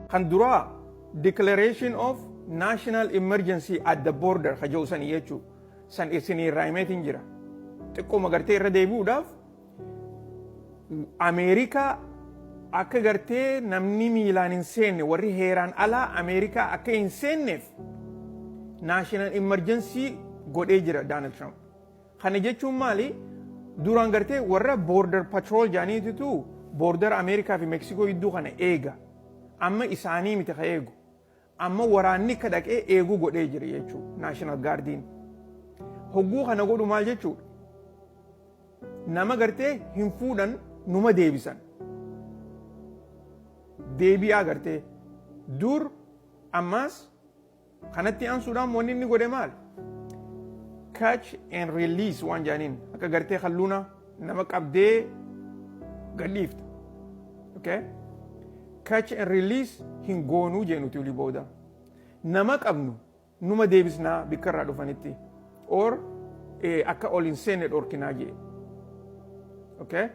Kan duraa declaration of national emergency at the border ka jedhu sanii jechuudha. San isinii irraa himeetiin jira. Xiqqooma gartee irra deebi'uudhaaf, Ameerikaa akka gartee namni miilaan hin seenne, warri heeraan alaa Ameerikaa akka hin seenneef national emergency godhee jira Donald Trump. Kana jechuun maali? Duraan gartee warra border patrol jaaniititu border Ameerikaa fi Meeksikoo gidduu kana eega. Amma isaanii miti ka eegu. Amma waraanni ka dhaqee eeguu godhee jira jechuudha, National Guardiin. Hogguu kana godhu maal jechuudha? Nama gartee hin fuudhan, numa deebisan. Deebi'aa gartee dur. Ammaas kanatti aansuudhaan wanni inni godhe maal? Catch and release waan jedhaniin, akka gartee kalluuna nama qabdee gadhiifta. Okay? Catch and release hin goonuu jee nuti olii booda. Nama qabnu numa deebisnaa bikka irraa dhufanitti. Or akka ol hin seenne dhorkinaa jee. Okay?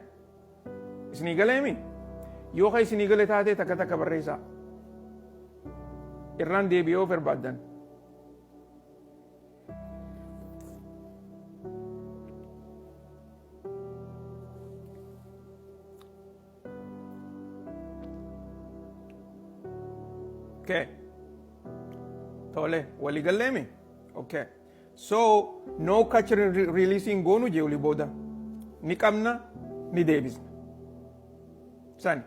Isinii galeemi? Yoo ka isinii gale taatee, takka takka barreessaa. Irraan deebi'ee yoo barbaaddan. Okay. Tole, walii galleemi? Okay. So, no catch and releasing goonu jee olii booda. Ni qabna, ni deebisna. Sani.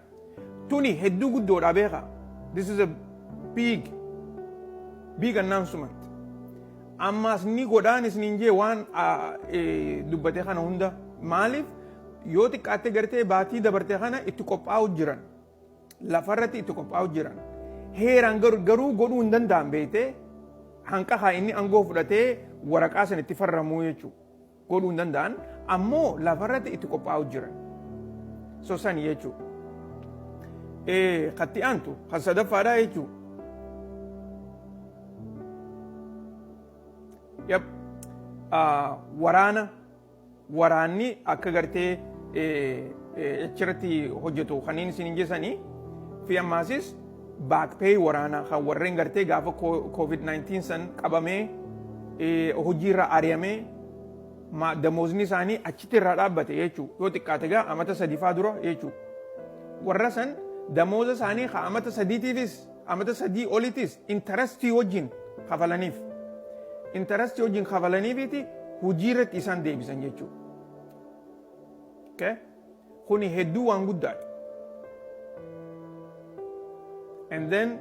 Tuni hedduu guddoodha, beeka. This is a big, big announcement. Ammaas ni godhaan isiniin jee waan dubbate kana hunda. Maaliif? Yoo xiqqaatte gartee baatii dabarte kana itti qophaa'u jiran. Lafarratti itti qophaa'u jiran. Heeraan garuu godhuu hin danda'an, beektee, hanqa haa inni aangoo fudhatee waraqaa san itti farramuu jechuudha. Godhuu hin danda'an, ammoo lafarratti itti qophaa'u jiran. So sani jechuudha. Katti aantu kan sadaffaadhaa jechuudha. Yep. Waraana, waraanni akka gartee achirratti hojjetu kanneen isin hin jeessanii fi ammaasis back pay waraanaa kan warreen gartee gaafa COVID-19 san qabamee hojiirra ari'amee damoosni isaanii achitti irraa dhaabbate jechuudha. Yoo xiqqaate gaa amata 3 faa dura jechuudha. Warra san damooza isaanii ka amata 3tiifis amata 3 olitis interestii wajjin kafalaniif. Interestii wajjin kafalaniifiti hojii irratti isaan deebisan jechuudha. Okay? Kuni hedduu waan guddaadha. And then